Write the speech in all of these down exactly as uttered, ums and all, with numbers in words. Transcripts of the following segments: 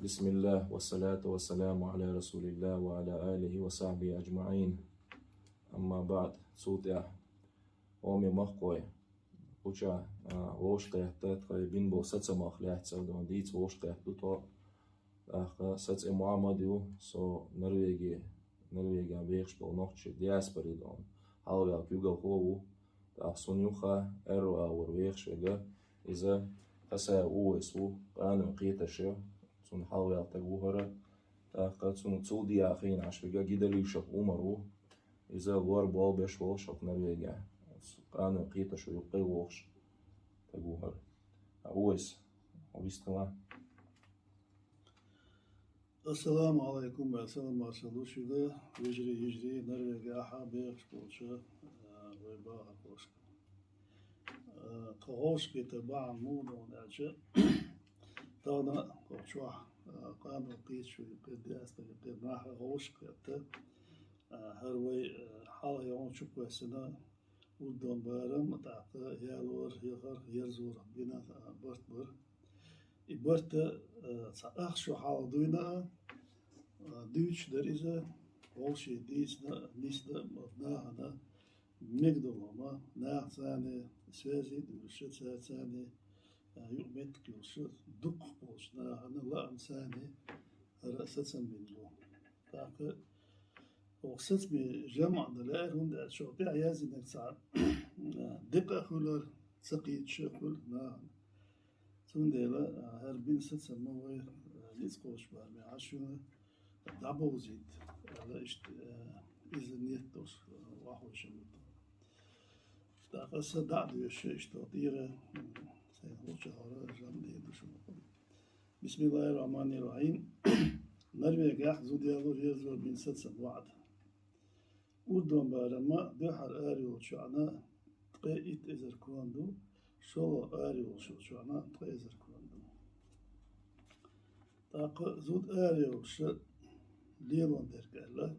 بسم الله والصلاة والسلام على رسول الله وعلى آله وصحبه أجمعين. أما بعد. Цул тӀехьа, хьоме махкой, кху чу, а, вовшахкхетта тхо бина болу сацамах лаьцна дийца вовшахкхетта ду тхо. ТӀаккха сан цӀе Мухьаммад ю, со Норвеги, Норвегехь бехаш болу нохчий диаспорин хьалхаваьлла куьйгалхо а ву. ТӀаккха суна юха аьрру агӀор вехаш верг, иза Хасаев Увайс ву, къанойн кхеташ ю, цунна хьалхаваьлла стаг ву хӀара. ТӀаккха цунна цул дӀа хиъна Ӏаш верг Гидалишев Умар ву, иза лор болх беш волуш хӀокху Норвегехь, къанойн кхеташо юккъе вохуш стаг ву хӀара. Увайс, хьо вистхила. Ассаламу Ӏалайкум, ассалам маршалла ду шуьга, вежарий, йижарий, Норвегехь бехаш болчу, а, вай бахархошка. А, тхан вовшахкхетар бахьана муха ду аьлча, тахана кху чохь, а, къанойн кхеташо юккъера, диаспорин юккъера нах вовшахкхетта, а, хӀара вай, а, хьалха йолчу чукхоьссина Урдон барам, тӀаккха ялор, яхар, ерзор бина, а, барт бара. И барт, а, цхьа ах шо хьалха дуьйна а, а, дуьйцуш дара иза, вовшийн дийцина а, нисна а, нахана мегадолу ма, нахаца царна связи а дуьйлуш, царца царна, а, юкъаметтиг йолуш, дукхах болчу нахана лаам царна хӀара сацам бина бу. ТӀаккха оха сацаме жамӀ дан лаьара, хӀунда аьлча оха тӀехь яздинарг цхьа декъа а хуьлура, ца кхеташ а хуьлу нахана. Цундела, а, хӀара бина сацам ма вай, а, ницкъ кхочуш бараме Ӏаш шуна дӀабовзийта аьлла, иштта, а, иза ниет долуш, а, вахвешан ву тхо. ТӀаккха аса дӀа а доьшуш, иштта тӀера, м, сайн хӀокху чохь хӀара жамӀ дийр ду шуна. Бисмиллахир-рахманир-рахим. Норвегехь зуда ялор, ерзор бина сацам, ваӀда. Урдон барам ма дуьххьара арайолчу йоӀана ткъе итт эзар кон ду, шолгӀа арайолчу йоӀана ткъе эзар кон ду. ТӀаккха зуда арайолуш лелон дерг аьлла,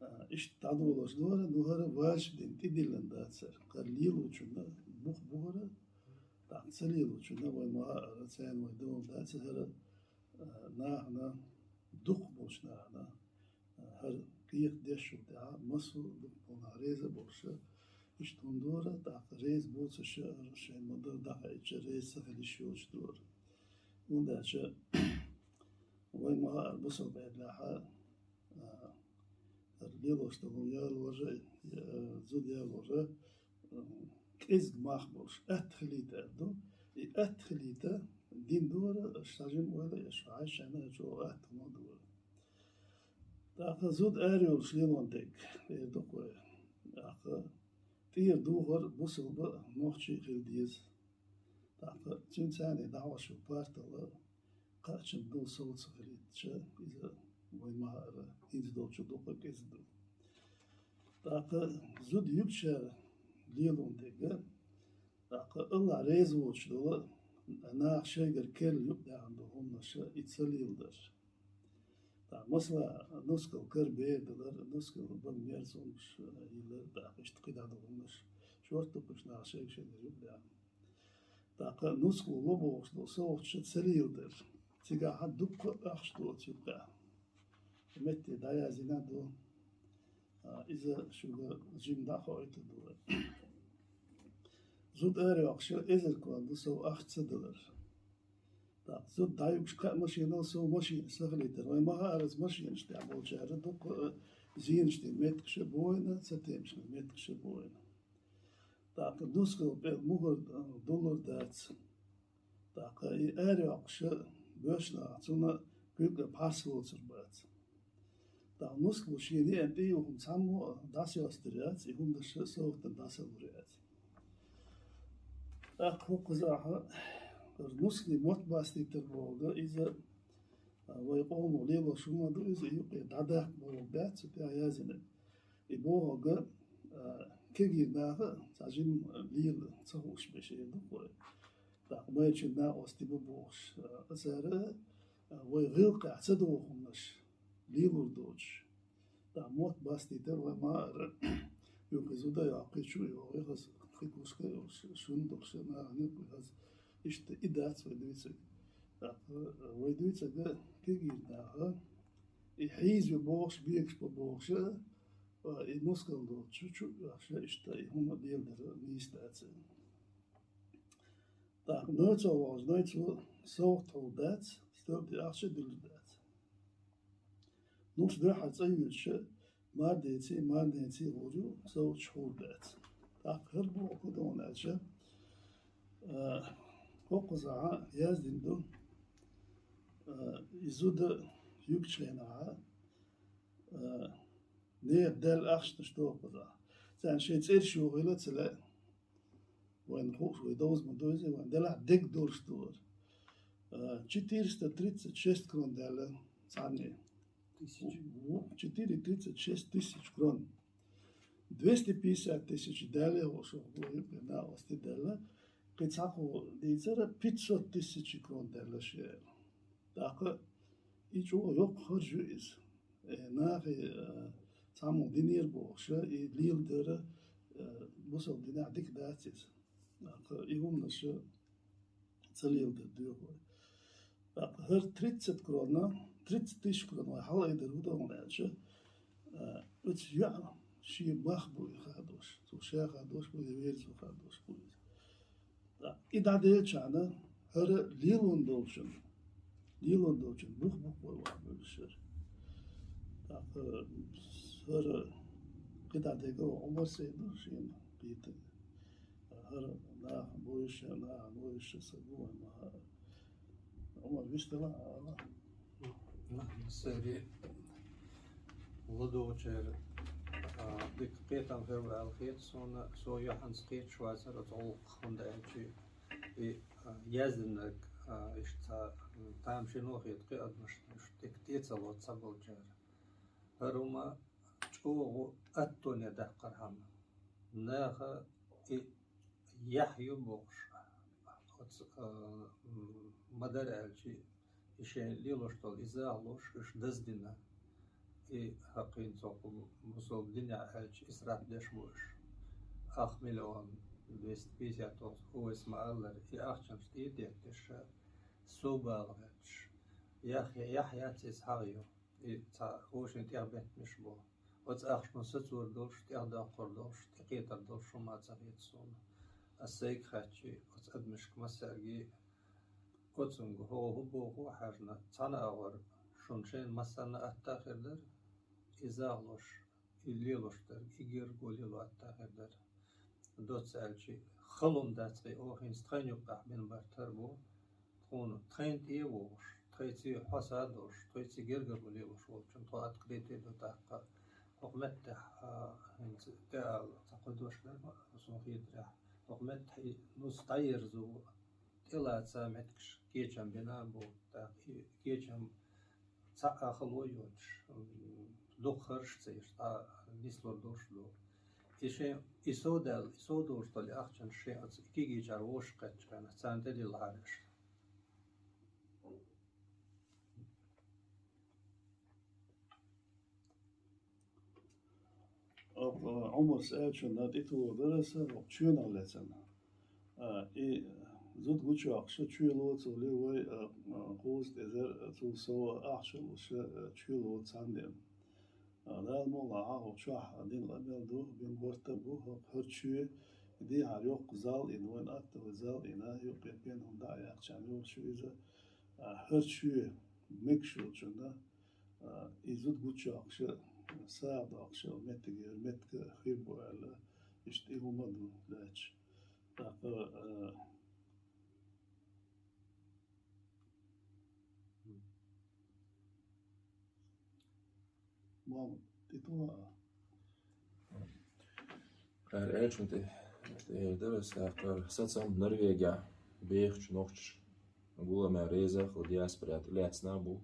а, иштта дӀадолош ду хӀара, ну хӀара вачу дина тӀедиллина дац хӀара. Кхара лелочунна бух бу хӀара, тӀаккха ца лелочунна вай ма хаара, царна вай дала дац хӀара, а, нахана, дукхах болчу нахана, а, хӀара кхета деш ву тӀехь, массо а дукхах болу нах реза а болуш, иштта хӀума дора, тӀаккха реза боцуш а, хӀара шайн ма-дарра дӀахаийтича, реза ца хила йиш йоцуш дора. ХӀунда аьлча вай ма хаара бусалба эзарехь, а, хӀара лелош долу ялор а, я, зуда ялор а, м, кӀезиг мах болуш, атта хилийта аьлла ду. И атта хилийта дина дора, аша схьажима ойла, аша хьаьжча а чӀогӀа атта хӀума дора. ТӀаккха зуда арайолуш лелон дерг, эр ду-кх вай. ТӀаккха тӀера духар бусалба нохчий хила деза. ТӀаккха цуьнан царна дӀахьош йолу партал кхачам ду, сов ца хилийтича, иза вай ма хаара, хӀинца долчу дукха кӀезиг ду. ТӀаккха зуда юьгучара лелон дерг, тӀаккха АллахӀ реза воцуш долу, наха шайгара керла юкъадаьхна долу хӀуманаш и ца леладар. ТӀаккха, масала, нускал кара бер далар, нускал бан мерза хӀуманаш, а, йиллар, тӀаккха иштта кхидӀа долу хӀуманаш, шорта дукхуш наха шайга-шайгара юкъадаьхна. ТӀаккха нускал ло бохуш долу совгӀаташ ца леладар. Цигахь дуккха а ахча ду оцу юккъехь. Метте дӀаяздина а ду. А, иза шуьга жимма дӀа а хоуьйтур ду вай. Зуда арайоккхуш эзар кон ду сов ахча ца далар. ТӀаккха зуда дӀаюгуш кхаа машинал сов машина ца хилийтар. Вай ма хаара, оцу машинаш тӀехь болчара дуккха а зенаш дина меттигаш а бу вайна, цатемаш дина меттигаш а бу вайна. ТӀаккха нускал пӀелг мухӀар, а, дуллур дац. ТӀаккха и арайоккхуш боьшна нахах цунна куьг а пхьарс воцур бац. ТӀаккха нускало шена еана тӀеюху хӀума цхьаммо а дӀасайостур яц, и хӀуманаш а совгӀатана дӀасалур яц. ТӀаккха хӀокхузахь хӀара нускале мотт бастийтар бохург, иза, а, вай къомах лелош хӀума ду иза, юкъе дӀадаккха бохург дац, цу тӀехь яздинарг. И бохург, а, кегийра наха а цхьа жимма лела ца хууш берш эр ду-кх вай. ТӀаккха майрачун накъостий бу бохуш, а, цара, а, вай гӀиллакхехь ца догӀу хӀуманаш лелур доцуш. ТӀаккха мотт бастийтар вай ма хаара, юха и зуда а йоккхий, чу а йогӀий, хаза кхин кхушка а йолуш, шун долуш, нахана юкъа хаза. Иштта и дац вай дуьйцург. ТӀаккха вай дуьйцург кегийрхой наха, и хьийза ю бохуш, бегаш бу бохуш, а, и мускал долчу чу а оьхуш, иштта и хӀума леладар нийса дац. ТӀаккха нойцо вахча, нойцо совгӀат хьур дац, стелти ахча а дуьллур дац. Нуш дуьххьара цӀа юьллуш, марденций, марденций гӀур ю, совгӀаташ хьур дац. ТӀаккха хӀара боху хӀун ду аьлча, а, хӀокхузахь яздина ду, а, и зуда юьгучу хенахь, а, нехан даьлла ахчанаш ду хӀокхузахь. Царна шайн цӀераш йохийла а ца лаьа. Вайна хууш, вай довза ма ду иза, вайна делахь дерг долуш ду хӀара. А, четыреста тридцать шесть крон даьлла цхьанне. Тысяча. Четыре тридцать шесть тысяч крон. Двести пятьдесят тысяч даьлла, хӀокху шух бу, юкъе накъостий даьлла. Кхин цхьа кху дийцара, пятьсот тысяч крон даьлла шен аьлла. ТӀаккха и чӀогӀа йоккха харж ю иза. Э, нахе, э, цхьаммо динера бохуш, и леладар, э, бусалба динехь дика дац иза. ТӀаккха и хӀуманаш ца леладар доьху вай. ТӀаккха хӀара тридцать крона, тридцать тысяч крона вай хьалаайдар хӀун ду аьлча, э, оцу йоьӀан шен мах бу и хадош. Цо ша хадош бу, я верзо хадош бу иза. ТӀаккха и дӀаделлачхьана, хӀара лелон долчун, лелон долчун бух-бух вай вахбевллашера. ТӀаккха хӀара кхидӀа дерг а Ӏумар Сайд ду шена кхетар. ХӀара наха бовзуш, наха бовзуш сан бу вайн ма хаара. Ӏумар, вистхила а ала? Сари ладогӀачеран, а, дика кхетам хир ву аьлла хета суна, со юьхьанца кхеташ вацара оцу гӀуллакхах, хӀунда аьлча и, а, яздинарг, а, иштта цхьа, м, тамашийна хета кхин адамашна, иштта дика тӀе ца лоцу цхьаболчара. ХӀара хӀума чӀогӀа аттоне даккхархьама, наха и яхь ю бохуш, оцу, а, м, ма-дарра аьлча, и шайн лелош долу и захалош уьш даздина, и хӀокхуьнца кху бусалба динехь аьлча исраф деш бу уьш. Ах миллион двести пятьдесят долуш, Увайса ма-аллара, и ахчанаш тӀе а детташ, сов бала гӀерташ. Яхь, яхь яц иза, хьагӀ ю. И цхьа вовшийн тӀехбеттамаш бу. Оцу ахчанах сацор долуш, тӀехдоккхур долуш, тӀекхетар долуш хӀума ца хета суна. Ас сайга хаьттича, оцу адамашка массаьрга, оцунга хӀокхо хӀун боху а хьаьжна, цхьана агӀор шуна шайна массарна а атта а хир дара, и захалош, и лелош дерг, и герга лело атта а хир дара. Доцца аьлча, хала хӀума дац, кхин оха хӀинца тхайна юккъехь бина барт хӀара бу, тхуна тхайна тӀе а вогӀуш, тхайца хьоса а долуш, тхайца гергарло лелош волчунна тхо открытый ду тӀаккха. ХӀокху меттехь, а, хӀинца тӀе ала цхьа кхо дош дара ма, суна хетарехь. ХӀокху меттехь и нус дӀаерзо, тӀелаца меттигаш кечам бина а бу, тӀаккха и кечам цхьа а хало йоцуш, м, дукха хӀорш а ца еш, цхьа нислур долуш ду. И шайн, и сов даьлла, и сов долуш долу ахчанаш шайн оцу кегийчара вовшах кхеттачу хенахь, царна тӀедиллахьара уьш. Оха Ӏумарс аьллачунна тӀетухур дара аса, оха чоьнах лаьцна. А, и зуда гучуйоккхуш чоь лоцу вай, а, а, кхузткъа эзар, а, цул сов ахча луш, а, чоь лоцу цхьаьна ден. А, Дала мукъ лахь, хӀокху чохь дин къамел ду, бен барт а бу, хӀокху хӀара чоь, и дехьара йоккха зал йина, вайн атта вай зал йина, юккъе пен хӀума дӀа а яьккхича йолуш ю иза. А, хӀара чоь мегаш йолчунна, а, и зуда гучуйоккхуш, сагӀа доккхуш меттиг яра, меттиг хир бу аьлла, иштта и хӀума ду лаьтташ. ТӀаккха, а, Мама, тӀе ту а? Ара аьллачунна тӀе, тӀе эр дара аса, тӀаккха сацам Норвегехь бехачу нохчаша гуламехь реза а хилла диаспорехь тӀелаьцна а бу.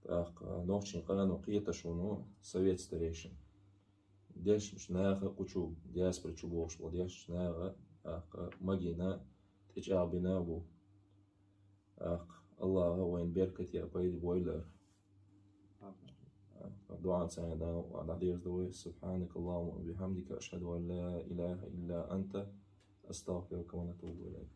ТӀаккха нохчийн къанун кхеташ ву советан старейшин. Дешначу наха а кху чу, диаспора чу бохуш болу дешначу наха, тӀаккха магийна тӀечӀагӀбина а бу. ТӀаккха Аллаха вайна беркате а, пайда бойла ара. ДуӀа царна дӀадерзадо вай. سبحانك اللهم وبحمدك، أشهد أن لا إله إلا أنت، أستغفرك ونتوب إليك.